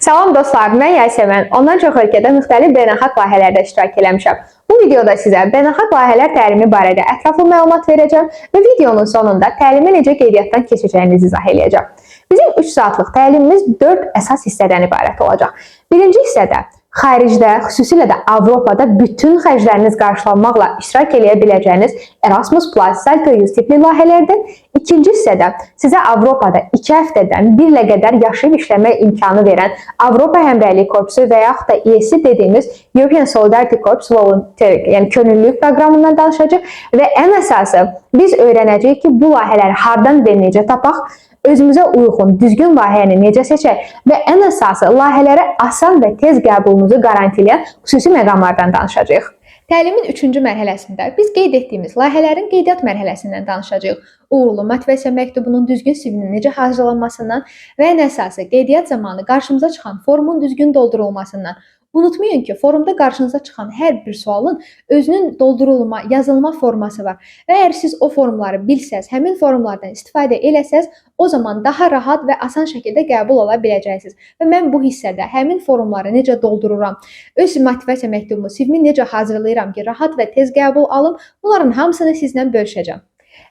Salam dostlar, mən Yasəmən. Ondan çox ölkədə müxtəlif beynəlxalq layihələrdə iştirak eləmişəm. Bu videoda sizə beynəlxalq layihələr təlimi barədə ətraflı məlumat verəcəm və videonun sonunda təlimi necə qeydiyyatdan keçəcəyinizi izah eləyəcəm. Bizim 3 saatlıq təlimimiz 4 əsas hissədən ibarət olacaq. Birinci hissədə xaricdə, xüsusilə də Avropada bütün xərcləriniz qarşılanmaqla iştirak eləyə biləcəyiniz Erasmus+, Salto 100 tipli layihələrdən, ikinci hissədə sizə Avropada 2 həftədən 1 ilə qədər yaşayıb işləmə imkanı verən Avropa Həmrəylik Korpusu və yaxud da ESC dediyimiz European Solidarity Corps Volunteer, yəni könüllülük proqramından danışacağıq və ən əsası biz öyrənəcəyik ki, bu layihələri hardan və necə tapaq, özümüzə uyğun, düzgün layihəni necə seçək və ən əsası layihələrə asan və tez qəbulumuzu qarantiləyən xüsusi məqamlardan danışacağıq. Təlimin üçüncü mərhələsində biz qeyd etdiyimiz layihələrin qeydiyyat mərhələsindən danışacağıq. Uğurlu motivasiya məktubunun, düzgün CV-nin necə hazırlanmasından və ən əsası qeydiyyat zamanı qarşımıza çıxan formun düzgün doldurulmasından. Unutmayın ki, forumda qarşınıza çıxan hər bir sualın özünün doldurulma, yazılma forması var. Və əgər siz o formları bilsəz, həmin formlardan istifadə eləsəz, o zaman daha rahat və asan şəkildə qəbul ola biləcəksiniz. Və mən bu hissədə həmin formları necə doldururam, öz motivasiya məktubumu, CV-mi necə hazırlayıram ki, rahat və tez qəbul alım, bunların hamısını sizlə bölüşəcəm.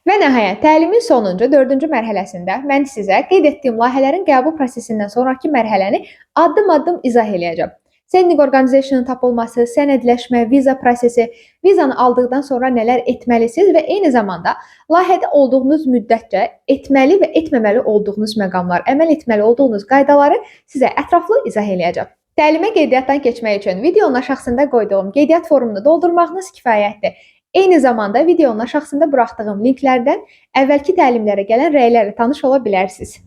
Və nəhayət, təlimin sonuncu, dördüncü mərhələsində mən sizə qeyd etdiyim layihələrin qəbul prosesindən sonrakı mərhələni addım-addım izah eləyəcəm. Sending organization-ın tapılması, sənədləşmə, viza prosesi, vizanı aldıqdan sonra nələr etməlisiniz və eyni zamanda layihədə olduğunuz müddətcə etməli və etməməli olduğunuz məqamlar, əməl etməli olduğunuz qaydaları sizə ətraflı izah eləyəcəm. Təlimə qeydiyyatdan keçmək üçün videonun aşağısında qoyduğum qeydiyyat formunu doldurmağınız kifayətdir. Eyni zamanda videonun aşağısında buraxdığım linklərdən əvvəlki təlimlərə gələn rəylərlə tanış ola bilərsiniz.